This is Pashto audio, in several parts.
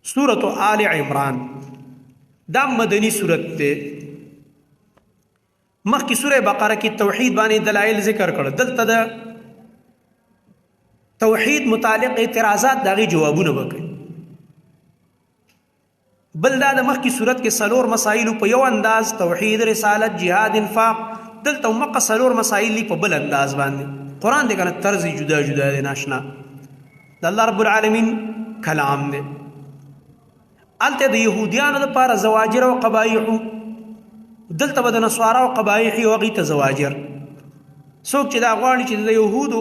سورۃ آل عمران دا مدني سورت ده. مخکې سوره بقره کې توحید باندې دلایل ذکر کړ، دلته د توحید متعلق اعتراضات دغه جوابونه وکړي. بل دا د مخکې صورت کې سلور مسائل په یو انداز، توحید، رسالت، جهاد، انفاق، دلته مقه سلور مسائل په بل انداز باندې. قران دې کنه طرز جدا جدا دی، ناشنا د الله رب العالمین کلام دی. الته د يهوديانو لپاره زواجر او قبایح، دلته به د نصارا او قبایح او غي ته زواجر. څوک چې دا غواړي چې د يهودو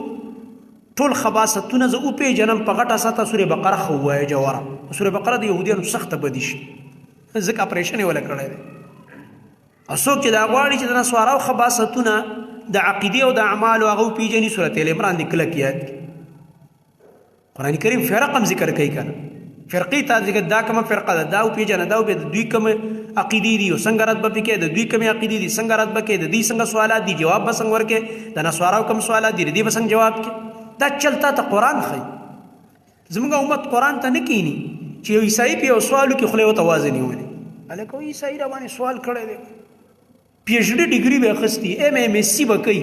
ټول خباستونه زه او پیجنم په غټه ساته سوره بقره خو وایي جواره. سوره بقره د يهوديانو سخته بدی شي، ځکه اپریشن یې ولا کړی دی. او څوک چې دا غواړي چې د نصارا او خباستونه د عقیده او د اعمالو هغه پیجنې، سوره ال عمران د کلک یاد. قران کریم فرق هم ذکر کوي کنه، فرقې ته ذکر دا کومه فرقه ده، دا او پیجنه، دا او دوی کوم عقیدې دي او څنګه رد به پکې، د دوی کوم عقیدې دي څنګه رد بکې، د دې څنګه سوالات دي جواب به څنګه ورکې، د نصاراو کوم سوالات دي دې به څنګه جواب کې. دا چلتا ته قران خي. زموږ امت قران ته نه کینی چې یو عیسائی په یو سوالو کې خله وتوازن نیولې. الکه عیسائی را باندې سوال کړی دی، پی ایچ ډي ډیګري به اخیستي، ایم ایم ایس سی به کوي،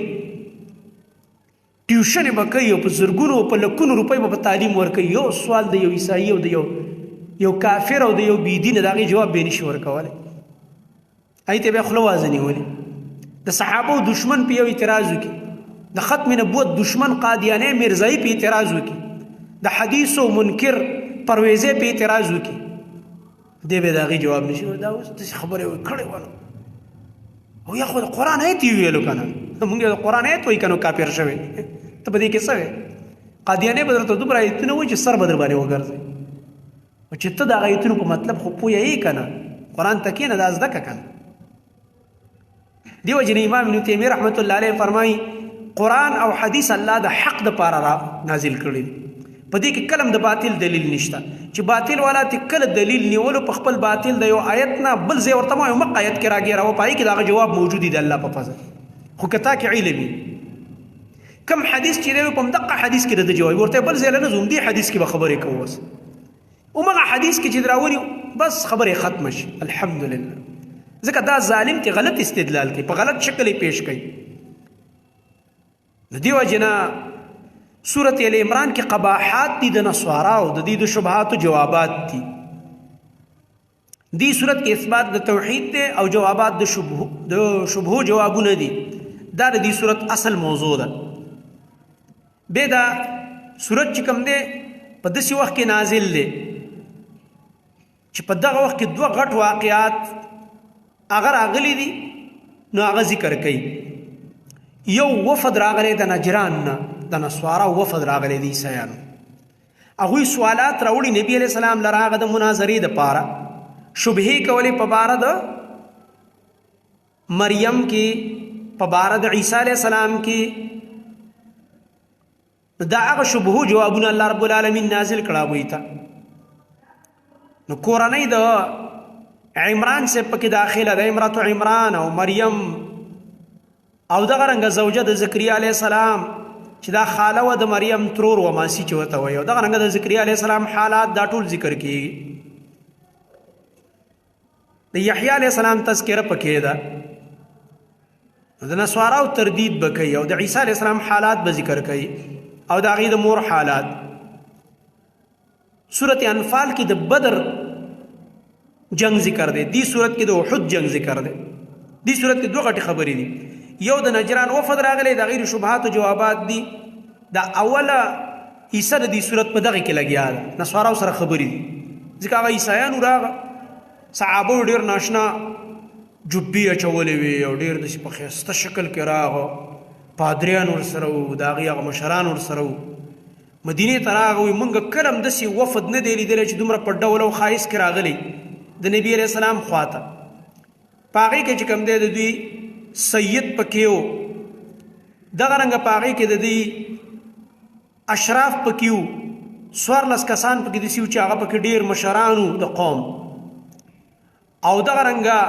ټیوشن به کوي، او په زرګونو په لکونو روپۍ به په تعلیم ورکوي. یو سوال د یو عیسائی او د یو یو کافر او د یو بی دین د هغې جواب به نشي ورکولی. هغې ته بیا خوله وازه نیولې. د صحابو دشمن په یو اعتراض وکړي، د ختم نبوت دشمن قادیاني میرزایی په اعتراض وکړي، د حدیثو منکر پرویزه په اعتراض وکړي، دی به د هغې جواب نشي. دا اوس داسې خبرې کړې ونه، او یا خو د قرآن آیت یې ویلو که نه، مونږ د قرآن آیت وایي که نو کافر شوی ته په دې کې څه وې؟ قادیاني به درته دومره آیتونه وایي چې سر به در باندې وګرځي، او چې ته د هغه آیتونو په مطلب خو پوه یې که نه، قرآن ته کښېنه دا زده کړه که نه. دیو جن امام ابن تیمیه رحمت الله علیه فرمایي قرآن او حدیث الله د حق د پاره را نازل کړی دي، په دې کې کلم د باطل دلیل نشته. چې باطل والا ته کله دلیل نیولو په خپل باطل د یو آیت نه بل ځای ورته ما یو مق آیت کې راګیره او پای کې دغه جواب موجود دی د الله په فضل. خو کتا کې علمي کم حدیث چې دی په دقه حدیث کې د جواب ورته بل ځای نه زوم دی حدیث کې به خبرې کوو بس، ومغه حدیث کې چې دراونی بس خبرې ختم شي الحمدلله. ځکه دا ظالم ته غلط استدلال کوي، په غلط شکل یې پیش کوي. د دیو جنا سورة ال عمران کې قباحات دي د نصارا او د دې د شبهاتو جوابات دي. دې صورت کې اثبات د توحید دی او جوابات د شبهو جوابونه دي. دا د دې صورت اصل موضوع ده. به دا صورت چې کوم دی په داسې وخت کې نازل دی چې په دغه وخت کې دوه غټ واقعات هغه راغلي دي، نو هغه ذکر کوي. یو وفد راغلی د نجران نه، د نصارا وفد راغلی دی عیسایانو، هغوی سوالات راوړي نبی علیہ السلام لره هغه د مناظرې دپاره، شبهې کولې په باره د مریم کې، په باره د عیسی علیہ السلام کې. دا هغه شبهو جوابونه الله رب العالمین نازل کړه هغوی ته. نو کورنۍ د عمران صاحب پکې داخله ده، امرأة عمران او مریم او دغه رنګه زوجه د زکریا علیه السلام چې دا خاله وه د مریم ترور وه، ماسي چې ورته وایي، او دغه رنګه د زکریا علیه السلام حالات دا ټول ذکر کیږي. د یحیی علیه السلام تذکره پکې ده. د نصاراو تردید به کوي او د عیسی علیه السلام حالات به ذکر کوي او د هغې د مور حالات. سورة انفال کې د بدر جنگ ذکر دی، دې سورت کې د احد جنگ ذکر دی. دې سورت کې دوه غټې خبرې دي، یو د نجران وفد راغلی، د غیر شبهاتو جوابات دي. دا اوله عیسی د دې سورت په دغه کې لګیا ده، نصاراو سره خبرې دي، ځکه هغه عیسایانو راغه صحابو ډېر ناشنا جبې اچولې وې او ډېر داسې په ښایسته شکل کې راغه، پادریان ورسره وو، د هغې هغه مشران ورسره وو. مدینې ته راغه وایي مونږ کله هم داسې وفد نه دی لیدلی چې دومره په ډول او ښایست کې راغلی د نبی علیه السلام خواته. په هغې کې چې کوم دی د دوی سید پکې و، دغه رنګه په هغې کې د دوی اشراف پکې وو، 14 کسان پکې داسې وو چې هغه پکې ډېر مشران وو د قوم، او دغه رنګه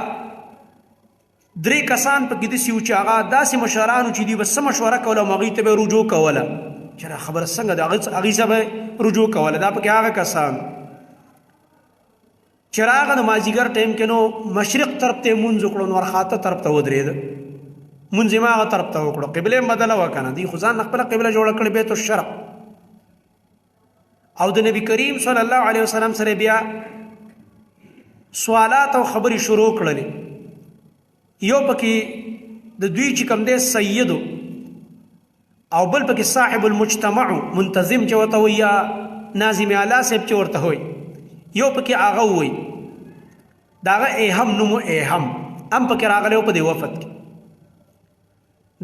درې کسان پکې داسې وو چې هغه داسې مشران وو چې دوی به څه مشوره کوله او هغوی ته به رجوع کوله چې دا خبره څنګه ده، هغوی سره به رجوع کوله. دا پکې هغه کسان. چې راغه د مازیګر ټایم کې نو مشرق طرف ته مونږ وکړو، نو ورخاته طرف ته ودرېد، مونږ یې هغه طرف ته وکړو، قبله بدله وکنه. دی خو ځان خپل قبله جوړ کړې، بیت الشرق. او د نبی کریم صلی الله علیه وسلم سره بیا سوالات او خبرې شروع کړلې. یو پکې د دوی چې کوم دی سیدو، او بل پکې صاحب المجتمع منتظم چې ورته وایي، یا ناظم اعلی صاحب چې ورته وایي، یو پکې هغه وایي، داغه اهم نوم اهم ام پکې راغلی په دې وفد کې.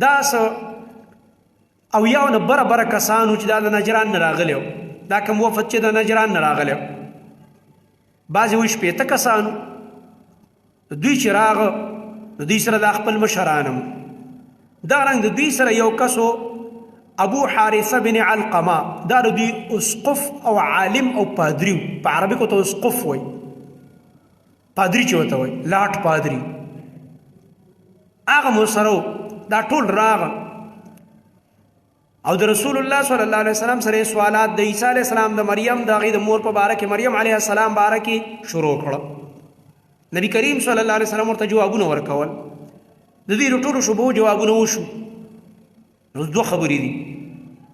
دا څه او یو نه بره بره کسانو چې دا د نجران نه راغلی، دا کوم وفد چې د نجران نه راغلی، بعضې وایي 60 کسانو. دوی چې راغه نو دوی سره دا خپل مشران هم، دا رنګ د دوی سره یو کسو ابو حارثه بن علقمه، دا د دوی اسقف او عالم او پادری، په عربي کې ته اسقف وایي، پادری چې ورته وایي، لاټ پادری، هغه مو سره دا ټول راغه او د رسول الله صلی الله علیه وسلم سره سوالات د عیسی علیه السلام د مریم د هغې د مور په باره کې، مریم علیه السلام باره کې شروع کړه. نبی کریم صلی الله علیه وسلم ورته جوابونه ورکول. د دې ټولو شبهو جوابونه وشو. نو دوه خبرې دي،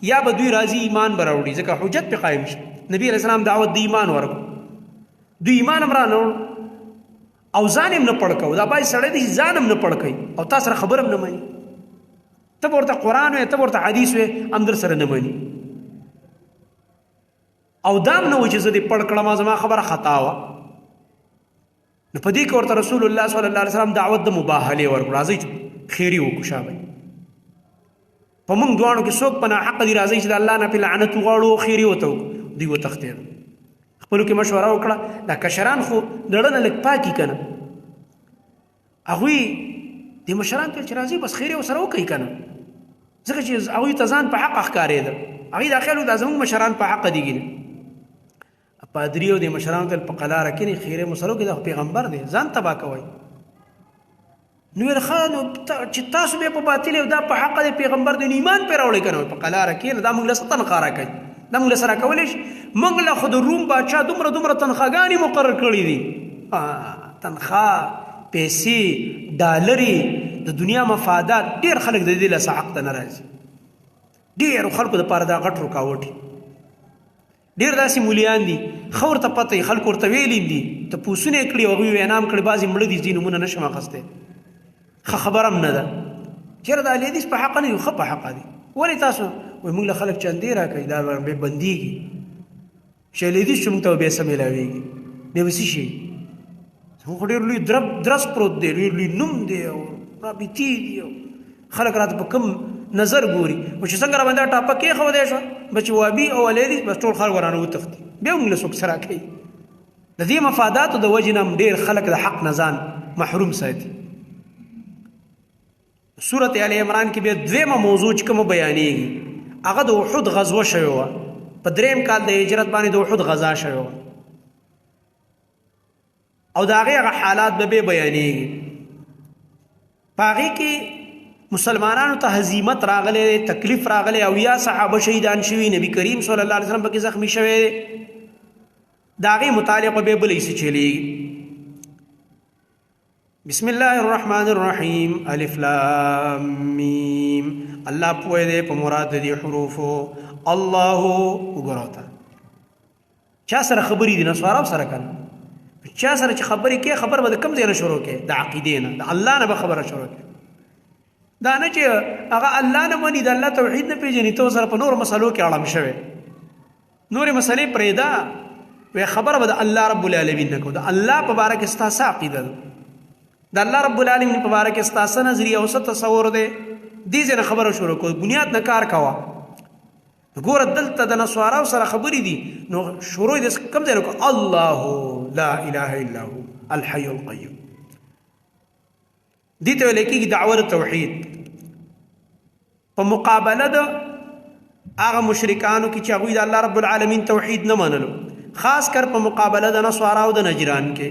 یا به دوی راضي ایمان به راوړي، ځکه حجت پې قایم شي. نبی علیه السلام دعوت د ایمان ورکړو، دوی ایمان هم رانه وړ او ځان هم نه پړ کوو. دا باید سړی دی ځان هم نه پړ کوي او تا سره خبره هم نه مني، ته به ورته قرآن وې، ته به ورته حدیث وې، هم در سره نه مني. او دا هم نه وایي چې زه دې پړ کړم، زما خبره خطا وه. نو په دې کې ورته رسول الله صلی الله علیه وسلم دعوت د مباهلې ورکړو، راځئ چې خیري وکړو، شابه په موږ دواړو کې څوک په ناحقه دي، راځئ چې د الله نه پې لعنت وغواړو، خیري ورته وکړو. دوی وتښتېدل، خپلو کې مشوره وکړه. دا کشران خو دړه نه لږ پاکي که نه، هغوی دې مشران ته چې راځي بس خیري ورسره وکړئ که نه، ځکه چې هغوی ته ځان په حق ښکارېده، هغوی دا خیال و دا زموږ مشران په حق دي. ګینه پادری او د مشرانو ته په قلاره کې خیره مو سره کې، دا پیغمبر دی، ځان تبا کوي. نو ویل ښه، نو چې تاسو به په باطل او دا په حق دی، پیغمبر دی، ایمان پرې راوړی که نه؟ په قلاره کې دا موږ له څه تنخوا راکوي، دا موږ له سره کولی شي؟ موږ له خو د روم باچا دومره دومره تنخواګانې مقرر کړې دي. تنخوا، پیسې، ډالرې، د دنیا مفادات، ډېر خلک د دې له حق ته نه راځي. ډېرو خلکو دپاره دا غټ رکاوټ. ډېر داسې مولیان دي، ښه ورته پته وي، خلکو ورته ویلي دي، تپوسونه یې کړي، هغوی وینا هم کړې، بعضې مړه دي، ځینې نومونه نه شم اخیستی، ښه خبره هم نه ده. چېرې د اهل حدیث په حقه نه یو، ښه په حقه دي. ولې تاسو وایي موږ له خلک چندې راکوي، دا به بندېږي، چې اهل حدیث چې موږ ته به څه میلاویږي، بیا به څه شي؟ زموږ خو ډېر لوی درس پروت دی، ډېر لوی نوم دی او رابطې دي او خلک راته په کوم نظر ګوري. او چې څنګه را باندې ټاپه کېښودی شوه، بس چې وابي او اهل حدیث، بس ټول خلک ورانه وتښتي، بیا موږ له څوک څه راکوي. د دې مفاداتو د وجې نه هم ډېر خلک د حق نه ځان محروم ساتي. سورة آل عمران کې بیا دویمه موضوع چې کومه بیانېږي، هغه د احد غزوه شوې وه. په دریم کال د هجرت باندې د احد غزا شوې وه او د هغې هغه حالات به بیا بیانېږي. په هغې کې مسلمانانو ته هزیمت راغلی دی، تکلیف راغلی، او یا صحابه شهیدان شوي، نبی کریم صلی الله علیه وسلم پکې زخمی شوی دی. د هغې متعلق به بلې څه چلېږي. بسم الله الرحمن الرحیم، الف لام میم. الله پوه دی په مراد د دې حروفو. الله وګوره ته چا سره خبرې دي، نصارا سره کنه، چا سره چې خبرې کې، خبر به د کوم ځای نه شروع کې؟ د عقیدې نه، د الله نه به خبره شروع کې. دا نه چې هغه الله نه مني، د الله توحید نه پیژني، ته سره په نور مسلو کې اړم شوی، نورې مسلې پرېږده، وی خبره به د الله رب العالمین نه کو. د الله په باره کې ستا څه عقیده ده، د الله رب العالمین په باره کې ستا څه نظریه او څه تصور دی، دې ځای نه خبره شروع کو، بنیاد نه کار کوه. ګوره دلته د نصاراو سره خبرې دي، نو شروع دې کوم ځای نه کو؟ الله لا اله الا هو الحي القيوم. دې ته ویل کېږي دعوه د توحید په مقابله د هغه مشرکانو کې چې هغوی د الله رب العالمین توحید نه منلو، خاص کر په مقابله د نصارا او د نجران کې.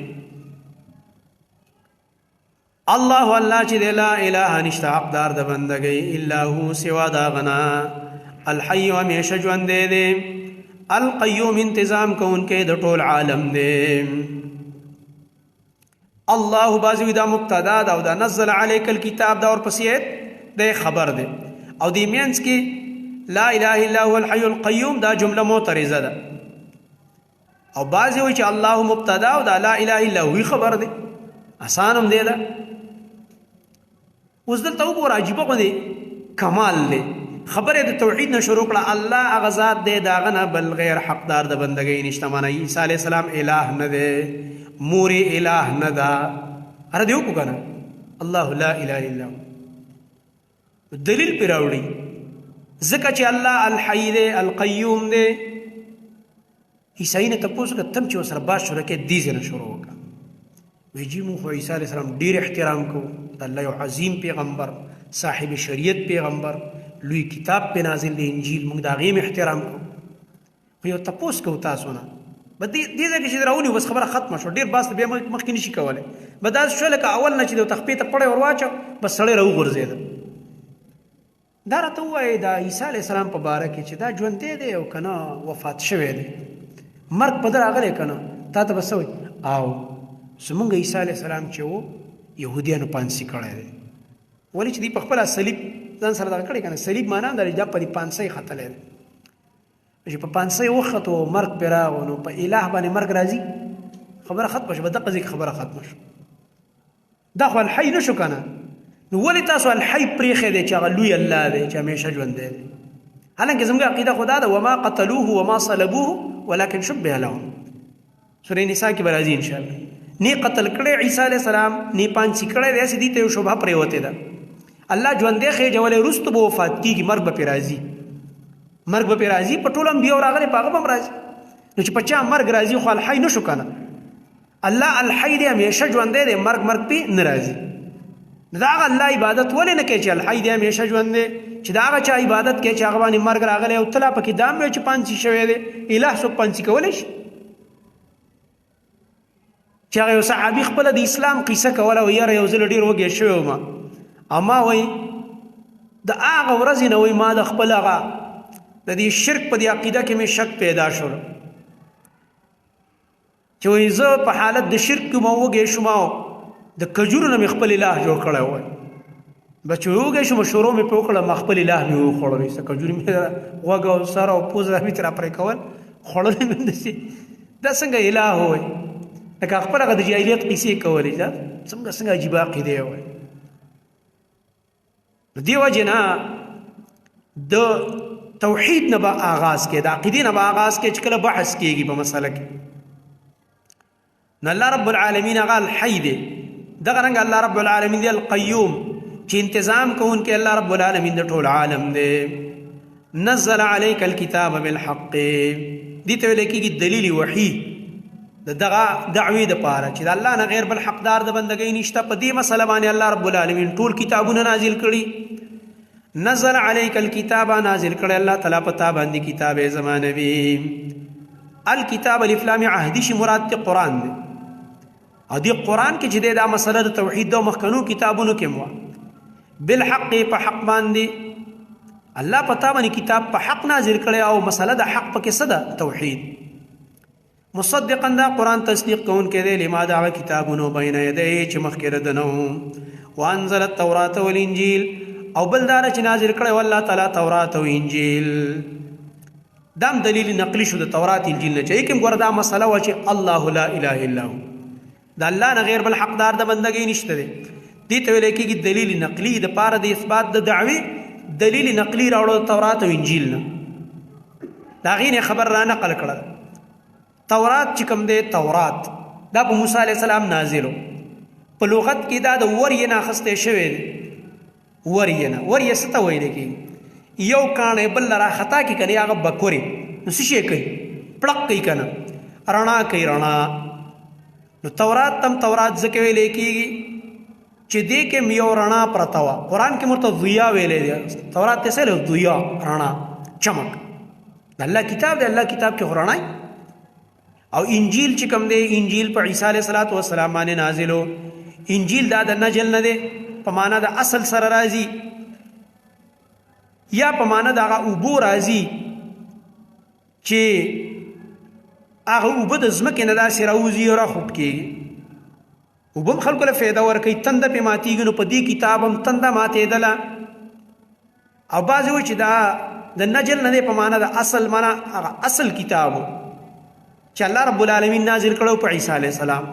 الله الله چې لا اله نشته حقدار د بندګۍ الا هو سوا دا غنا، الحي همیشه ژوند دی، القیوم انتظام کوونکی د ټول عالم دی. الله بازوی دا مبتدا دا او دا نزل عليك الكتاب دا ورپسې آیت د خبر دی او دی مینس کې لا اله الا هو الحي القيوم دا جمله معترضه ده. او بعضی وایي چې الله مبتدا او دا لا اله الا هو خبر دی، اسان هم دی دا. اوس دلته وګوره عجیبه غوندې کمال دی، خبره د توحید نه شروع کړه، الله هغه ذات دی د هغه نه بل غیر حقدار د بندګۍ نشته. معنی عیسی علیه السلام اله نه دی، مور اله نه ده، هره دی وکړو که نه، الله لا اله الا هو دلیل پرې راوړي، ځکه چې الله الحی دی القیوم دی. عیسایي نه تپوس وکړه، تم چې ورسره بحث شروع کړې دې ځای نه شروع وکړه، وایي جي موږ خو عیسی علیه السلام ډېر احترام کوو، د الله یو عظیم پیغمبر، صاحب شریعت پیغمبر، لوی کتاب پې نازل دی انجیل، موږ د هغې هم احترام کوو، خو یو تپوس کوو تاسو نه، به دې ځای کې چې راونیو بس خبره ختمه شوه، ډېر بحث بیا مخکې نشي کولی. به داسې شوه لکه اول نه چې د تخپې ته پړی ور واچو بس سړی راوغورځېده. دا راته ووایي دا عیسی علیه السلام په باره کې چې دا ژوندی دی او که نه وفات شوی دی، مرګ په ده راغلی که نه، تا ته به څه وایي؟ او زمونږ عیسی علیه السلام چې و یهودیانو پانسي کړی دی، ولې چې دوی په خپله صلیب ځان سره دغه کړی که نه، صلیب معنا دا دی دا په دې پانسۍ ختلی دی، چې په پانسۍ وختو مرګ پرې راغو نو په اله باندې مرګ راځي، خبره ختمه شوه، دقه ځای کې خبره ختمه شوه. دا خو الحی نشو کنه، نو ولې تاسو الحی پرېښی دی چې هغه لوی الله دی چې همیشه ژوندی دی؟ حالانکه زموږ عقیده خو دا ده وما قتلوه وما صلبوه ولكن شبه لهم، سورې نساء کې به راځي انشاءالله. نه قتل کړی عیسی علیه السلام، نه پانسي کړی دی، هسې دې ته یو شبهه پرېوتې ده. الله ژوندی خېژولی، وروسته به وفات کېږي، مرګ به پرې راځي، مرګ به پرې راځي، په ټولو انبیاو راغلی په هغه به هم راځي. نو چې په چا مرګ راځي خو الحی نه شو که نه، الله الحی دی همیشه ژوندی دی، مرګ مرګ پې نه راځي. نو د هغه الله عبادت ولې نه کوي چې الحی دی همیشه ژوند دی، چې د هغه چا عبادت کوي چې هغه باندې مرګ راغلی او ته لا پکې دا هم وایې چې پانسي شوی دی؟ اله څوک پانسي کولی شي؟ چې هغه یو صحابي خپله د اسلام قصه کوله، وایي یاره یو ځل ډېر وږی شوی وم او ما وایي د هغه ورځې نه وایي ما د خپل هغه د دې شرک په دې عقیده کې مې شک پیدا شو، چې وایي زه په حالت د شرک کې ما وږی شوم او د کجورو نه مې خپل اله جوړ کړی وای، بس چې وږی شوم شروع مې پرې وکړه، ما خپل اله مې وخوړل، څه کجوري مې غوږ او سر او پوزه مې ترې پرې کول، خوړلې مې داسې. دا څنګه اله وای؟ لکه خپل هغه د جاهلیت قصې کولې، دا څنګه څنګه عجیبه عقیده وای. دې وجې نه د توحید نه به آغاز کې، د عقیدې نه به آغاز کې چې کله بحث کېږي په مسله کې. نو الله رب العالمین هغه الحی دی، دغه رنګ الله رب العالمین دی القیوم چې انتظام کوونکی الله رب العالمین د ټول عالم دی. نزل عليك الكتاب بالحق، دې ته ویل کېږي دلیل وحی د دغه دعوی د پاره چې د الله نه غیر بل حقدار د بندګۍ نشته. په دې مسله باندې الله رب العالمین ټول کتابونه نازل کړي. نزل عليك الكتاب، نازل کړي الله تعالی په تا باندې کتاب زمانه وی. الکتاب الف لام عهدی شي، مراد ته قرآن دی. او دې قرآن کې چې دا مسله د توحید د مخکنو کتابونو کې مو بالحق، په حق باندې الله په تا باندې کتاب په حق نازل کړي او مسله د حق پکې څه ده؟ توحید. مصدقا دا قرآن تصدیق کوونکی دی لما دغه کتابونو بین یدیه چې مخکې د ده وانزل التوراة والانجیل، او بل دا چې نازل کړی الله تعالی تورات او انجیل. دام دلیل نقلی شو د تورات انجیل نه چې کوم ګوره دا مسله وه چې الله لا اله الا هو، د الله نه غیر بل حقدار د بندګۍ نشته دی. دې ته ویل کېږي دلیل نقلی د پاره د اثبات د دعوی دلیل نقلی راوړو د تورات او انجیل نه، د هغې نه خبر را نقل کړه. تورات چې کوم دی، تورات دا په موسی علیه السلام نازلو. په لغت کې دا د وریې نه اخیستی شوی دی. وریې نه، وریې څه ته ویل کېږي؟ یو کاڼی بل له راخطا کړي که نه، هغه بکورې نو څه شی کوي؟ پړق کوي که نه، رڼا کوي، رڼا. نو تورات تم تورات ځکه ویلی کېږي چې دې کې هم یو رڼا پرته وه. قرآن کې ورته ضیا ویلی دی، تورات ته څه ویلی؟ ضیا، رڼا، چمک. د الله کتاب دی، الله کتاب کې خو رڼا. او انجیل چې کوم دی، انجیل په عیسی علیه الصلاة والسلام باندې نازلو. انجیل دا د نجل نه دی، په معنا د اصل سره راځي یا په معنا د هغه اوبو راځي چې هغه اوبه د ځمکې نه داسې راوځي او راخوټ کېږي. وبم خلکو له فایده ورکوي، تنده پې ماتېږي، نو په دې کتاب هم تنده ماتېدله. او بعضې وایي چې دا د نجل نه دی په معنا د اصل، معنا هغه اصل کتاب چې الله رب العالمین نازل کړو په عیسی علیه السلام،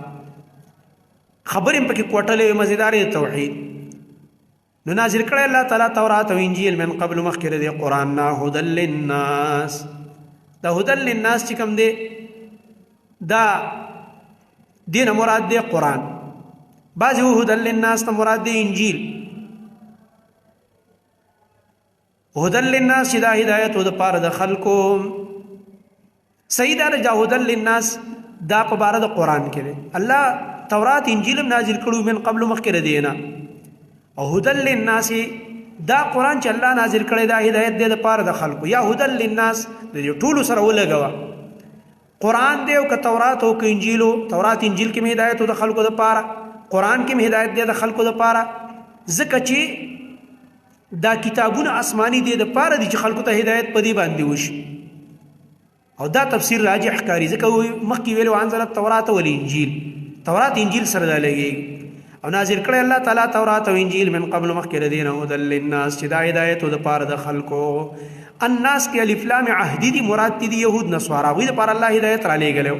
خبرې هم پکې کوټلې وې مزیدارې توحید. نو نازل کړی الله تعالی تورات او انجیل من قبل مخکې د قرآن نه، هدل للناس. دا هدل للناس چې کوم دی دا دین مراد دی قرآن. بعضې هدل للناس ته مراد دی انجیل. هدل للناس چې دا هدایت د پاره د خلکو. صحیح دا ده هدل للناس دا په باره د قرآن کې دی. الله تورات انجیل هم نازل کړو من قبل مخکې د دینه، او هدل للناس دا قرآن چې الله نازل کړی دا هدایت دی د پاره د خلکو. یا هدل للناس د دې ټولو سره ولګوه، قرآن دی او که تورات او که انجیل. تورات انجیل کې هدایت د خلکو د پاره، قرآن کې هدایت دی د خلکو د پاره، ځکه چې دا کتابونه آسماني دی د پاره دي چې خلکو ته هدایت په دې باندې وشي. او دا تفسیر راجح ښکاري، ځکه مخکې ویلو انزل التورات والانجیل، تورات انجیل سره دا لګي. او نازل کړی الله تعالی تورات او انجیل من قبل مخکې د دینه هدل للناس چې دا هدایت د پاره د خلکو. الناس کې الف لام عهدي دي، مراد دي يهود نصارا، وی د پاره الله هدایت را لېږلو.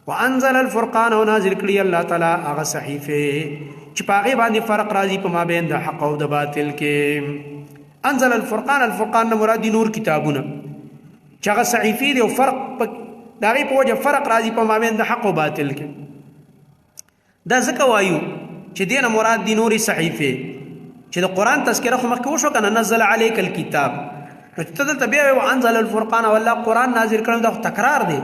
وانزل الفرقان، او نازل کړی الله تعالی هغه صحیفه چې په هغې باندې فرق راځي په مابین د حق او د باطل کې. انزل الفرقان، الفرقان نه مراد دي نور کتابونه چې هغه صحیفې دي، او فرق د هغې په وجه فرق راځي په مابین د حق او باطل کې. دا ځکه وایو چې دې نه مراد دي نورې صحیفې چې د قرآن تذکره خو مخکې وشوه که نه، نزل علیک الکتاب، نو چې ته دلته بیا وایې وانزل الفرقان او الله قرآن نازل کړم، دا خو تکرار دی.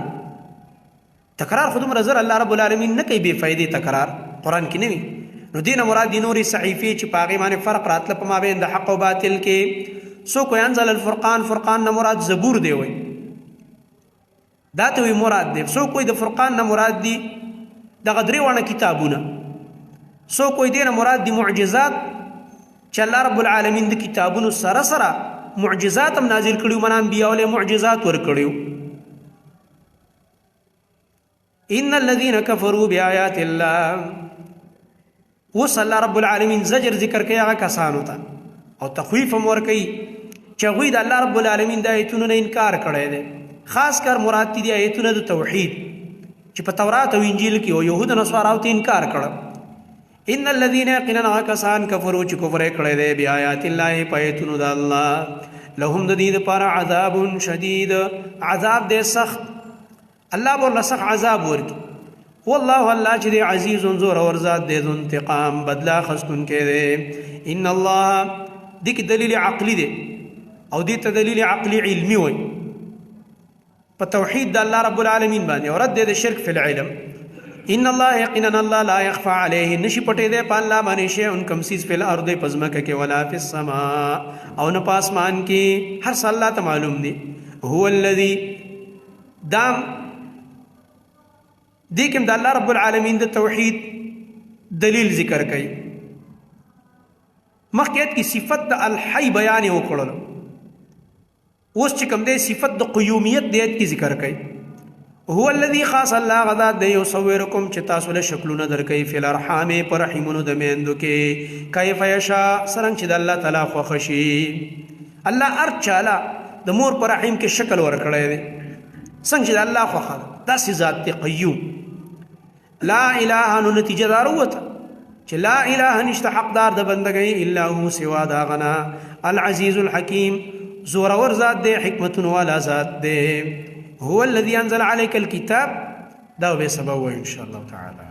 تکرار خو دومره زر الله رب العالمین نه کوي، بې فایدې تکرار قرآن کې نه وي. نو دې نه مراد دي نورې صحیفې چې په هغې باندې فرق راتله په مابین د حق او باطل کې. څوک وایي انزل الفرقان، فرقان نه مراد زبور دی، وایي دا ته وایي مراد دی. څوک وایي د فرقان نه مراد دي دغه درې واړه کتابونه. څوک وایي دې نه مراد دي معجزات چې الله رب العالمین د کتابونو سره سره معجزات هم نازل کړي، من انبیاء له معجزات ورکړي. ان الذين كفروا بآيات الله، اوس الله رب العالمین زجر ذکر کوي هغه کسانو ته او تخویف هم ورکوي چې هغوی د الله رب العالمین د آیتونو نه انکار کړی دی. خاص کر مراد دي آیتونه د توحید چې په تورات او انجیل کې او یهود نصاراو ته انکار کړ. ان الذين یقینا کسان کفروا چې کفر کړی دی بیاات الله په آیتونو د الله، لهم د دې لپاره عذاب شدید، عذاب دی سخت، الله ورله سخت عذاب ورکړي. والله الله چې دی عزیز زور اور ذات دی، ذو انتقام بدلا خستون کې دی. ان الله دې کې دلیل عقلی دی او دې ته دلیل عقلی علمی وای په توحید د الله رب العالمین باندې، او رد د شرک فی العلم. ان الله یقینا الله لا يخفى عليه نشي پټې دی په الله باندې شی ان کم سیز فی الارض پزمکه کې ولا فی السماء او نه پاسمان کې، هر څه الله ته معلوم دی. هو الذی دام دې کې د الله رب العالمین د توحید دلیل ذکر کړي. مخکې کې صفت د الحی بیان وکړل، اوس چې کوم دی صفت د قیومیت د آیت کې ذکر کړي. هو الذی خاص الله غذا د یصورکم چې تاسو له شکلونه درکې فی الارحام پر رحمونو د میندو کې، کیف یشا سرنګ چې د الله تعالی خوښ شي. الله هر چاله د مور پر رحم کې شکل ورکړی دی څنګه چې د الله خوښه ده، داسې ذات دی قیوم. لا اله، نو نتیجه دا وروته چې لا اله نشته حقدار د بندګۍ الا هو سوا دا غنا، العزیز الحکیم زورور ذات دی، حکمتونو والا ذات دی. هو الذي انزل عليك الكتاب، دا به سبا وایو ان شاء الله تعالی.